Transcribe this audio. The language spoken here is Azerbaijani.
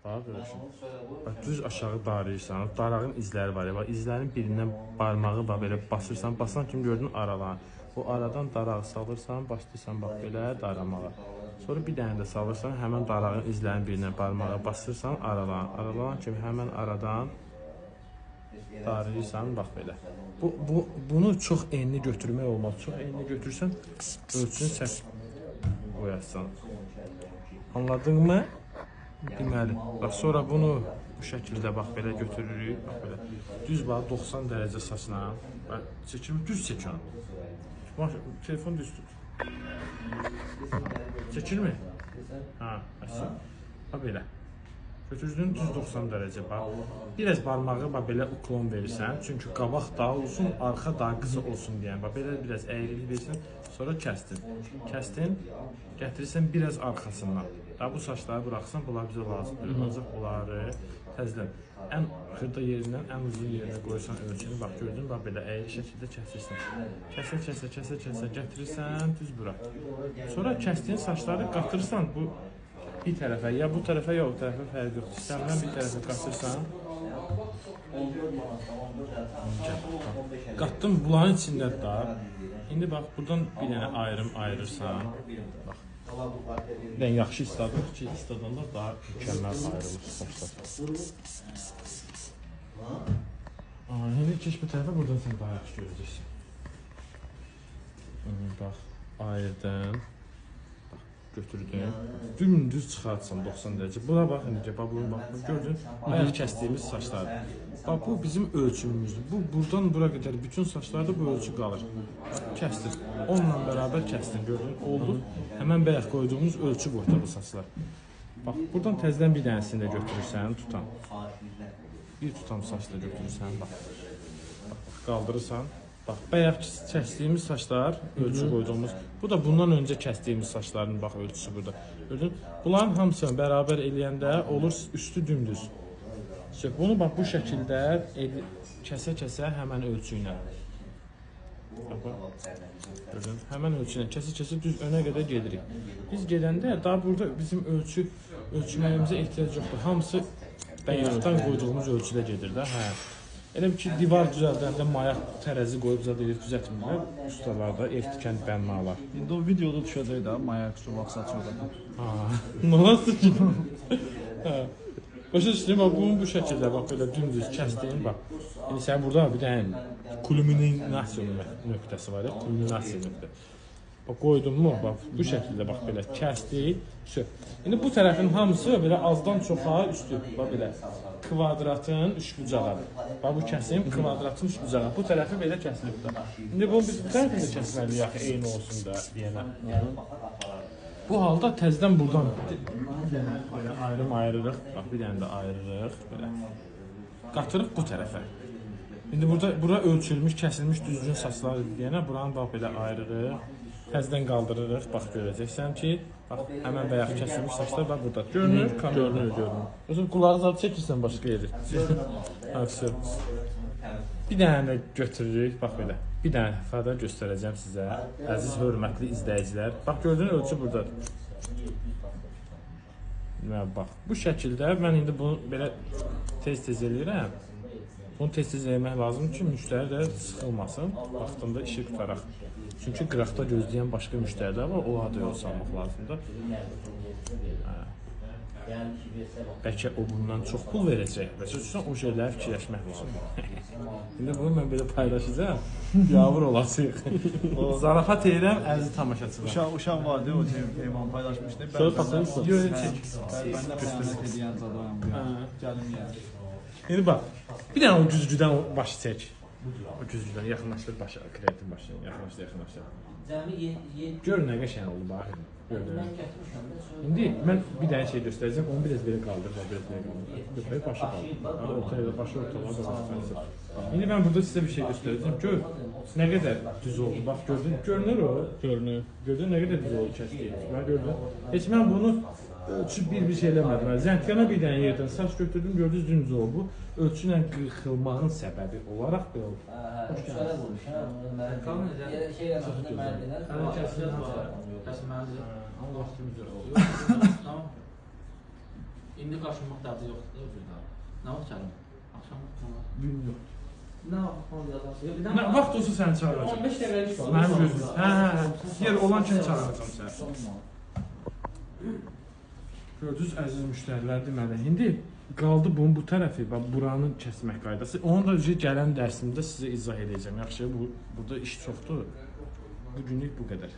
Bax, qardaşım. Bax, düz aşağı darayırsan, darağın izləri var ya, bax, izlərin birindən barmağı bax, belə basırsan, basan kimi gördün aralan. O aradan darağı salırsan, başlayırsan bax belə daramağa. Sonra bir dənə də salırsan, həmən darağın izlərinin birindən barmağı basırsan, aralan. Aralanan kimi həmən aradan darayırsan, bax belə. Bunu çox enli götürmək olmaz. Çox enli götürsən, ölçünü səhv qoyarsan. Anladın mı? Deməli, bax sonra bunu bu şəkildə bax belə götürürük, bax belə. Düz bax 90 dərəcə saçla. Bax çəkir, düz çək onu. Bax telefon düz tut. Çəkirmi? Ha, əsl. Bax belə. Götürdün düz 90 dərəcə bax. Biraz barmağı bax belə uklon verirsən, çünki qabaq daha uzun, arxa daha qısa olsun deyən. Bax belə biraz əyrilik verirsən, sonra kəsdin. Kəsdin, gətirirsən biraz arxasından. Daha bu saçları buraxsan, bunlar bizə lazımdır. Ancaq onları təzədən ən xırda yerindən ən uzun yerinə qoyursan ölçünü, bax gördün, bax belə əyri şəkildə kəsirsən. Kəsə-kəsə, gətirirsən düz bura. Sonra kəsdiyin saçları qatırsan bu bir tərəfə, ya bu tərəfə, ya o tərəfə fərq yoxdur. İstənilən bir tərəfə qatırsan. Qatdım bunların içində da. İndi bax buradan bir dənə ayrım ayırırsan. Bax. Bir dənə yaxşı isladıq ki, isladanda daha mükəmməl ayrılır saçlar. İndi keç bu tərəfə, buradan sən daha yaxşı görəcəksin. Bax, ayırdım. Bax, götürdüm. Dümdüz çıxartsan 90 dərəcə. Buna bax, indi bax, bunu bax, gördün. Bayaq kəsdiyimiz saçlardır. Bax, bu bizim ölçümümüzdür. Bu, buradan bura qədər bütün saçlarda bu ölçü qalır. Kəsdir. Onunla bərabər kəsdin, gördün, oldu. Həmən bayaq qoyduğumuz ölçü boyda bu saçlar. Bax, buradan təzədən bir dənəsini də götürürsən, tutam. Bir tutam saçla götürürsən, bax. Bax, qaldırırsan. Bax, bayaq kəsdiyimiz saçlar, ölçü qoyduğumuz. Bu da bundan öncə kəsdiyimiz saçların bax ölçüsü burada. Gördün? Bunların hamısını bərabər eləyəndə olur üstü dümdüz. Bunu bax bu şəkildə kəsə-kəsə həmən ölçü ilə. Gördün? Həmən ölçü ilə kəsə-kəsə düz önə qədər gedirik. Biz gedəndə daha burada bizim ölçməyimizə ehtiyac yoxdur. Hamısı bayaqdan qoyduğumuz ölçüdə gedir də. Hə. Elə bir ki, divar düzəldəndə mayaq tərəzi qoyub zad edib düzəltmirlər. Ustalar da, ev tikən bənnalar. İndi o videoda düşəcək də, mayak suvaq saçıyorda. Ha, nasıl ki? Başa düşdüm, bax, bunu bu şəkildə, bax, belə dümdüz kəsdin, bax. İndi sən burada bir dənə kulminasiya nöqtəsi var, kulminasiya nöqtəsi. Bax, qoydun mu, bax, bu şəkildə, bax, belə kəsdik. İndi bu tərəfin hamısı belə azdan çoxa üstü, bax, belə kvadratın üçbucağıdır. Bax, bu kəsim kvadratın üçbucağı. Bu tərəfi belə kəsilib də. İndi bunu biz bu tərəfini də kəsməliyik, axı, eyni olsun da deyənə. Bu halda təzədən buradan belə ayrım ayırırıq. Bax, bir dənə də ayırırıq. Belə. Qatırıq bu tərəfə. İndi burada bura ölçülmüş, kəsilmiş düzgün saçlar deyənə buranı bax belə ayırırıq. Təzədən qaldırırıq. Bax, görəcəksən ki, bax, həmən bayaq kəsilmiş saçlar bax burada. Görünür, görünür, görünür. Özün qulağı zad çəkirsən başqa yeri. Hə, bir dənə də götürürük, bax belə. Bir dənə fəda göstərəcəm sizə, əziz hörmətli izləyicilər. Bax, gördüyün ölçü buradadır. Bax, bu şəkildə mən indi bunu belə tez-tez eləyirəm. Bunu tez-tez eləmək lazımdır ki, müştəri də sıxılmasın, vaxtında işi qutaraq. Çünki qıraqda gözləyən başqa müştərilər var, onlara da yol salmaq lazımdır. Bəlkə o bundan çox pul verəcək. Başa düşürsən, o şeyləri fikirləşmək lazımdır. İndi bunu mən belə paylaşacağam, yavur olacaq. Zarafat edirəm, əziz tamaşaçılar. Uşaq vardı, o Peyman paylaşmışdı. Sonra baxırsan. Yox, çək. Bərbərində xəyanət eləyən zadayam bu. Gəlin yer. İndi bax, bir dənə o güzgüdən başı çək. O güzgüdən yaxınlaşdır başı, kreativ başı, yaxınlaşdır, yaxınlaşdır. Gör nə qəşəng oldu bax. Gördün. İndi mən bir dənə şey göstərəcəm, onu biraz belə qaldır, biraz belə qaldır. Yox, başı qaldır. Ortaya, başı ortalığa qaldır. İndi mən burada sizə bir şey göstərəcəm. Gör, nə qədər düz oldu. Bax, gördün, görünür o. Görünür. Gördün, nə qədər düz oldu kəsdiyimiz. Bax, gördün. Heç mən bunu ölçüb bir şey eləmədim. Zəntiyana bir dənə yerdən saç götürdüm, gördünüz dümdüz oldu. Bu ölçü ilə qırxılmağın səbəbi olaraq belə oldu. Xoş gəldiniz. İndi qaşınmaq dərdi yoxdur da bir daha. Nə vaxt gəlim? Axşam vaxt. Gün yoxdur. Nə vaxt onu yazarsan? Yox, bir Nə vaxt olsa səni çağıracağam. 15 dəqiqəlik iş var. Mənim gözüm. Hə. Yer olan kimi çağıracağam səni. Gördünüz əziz müştərilər, deməli, indi qaldı bunun bu tərəfi, bax buranın kəsmək qaydası. Onu da gələn dərsimdə sizə izah edəcəm. Yaxşı, bu burada iş çoxdur. Bu günlük bu qədər.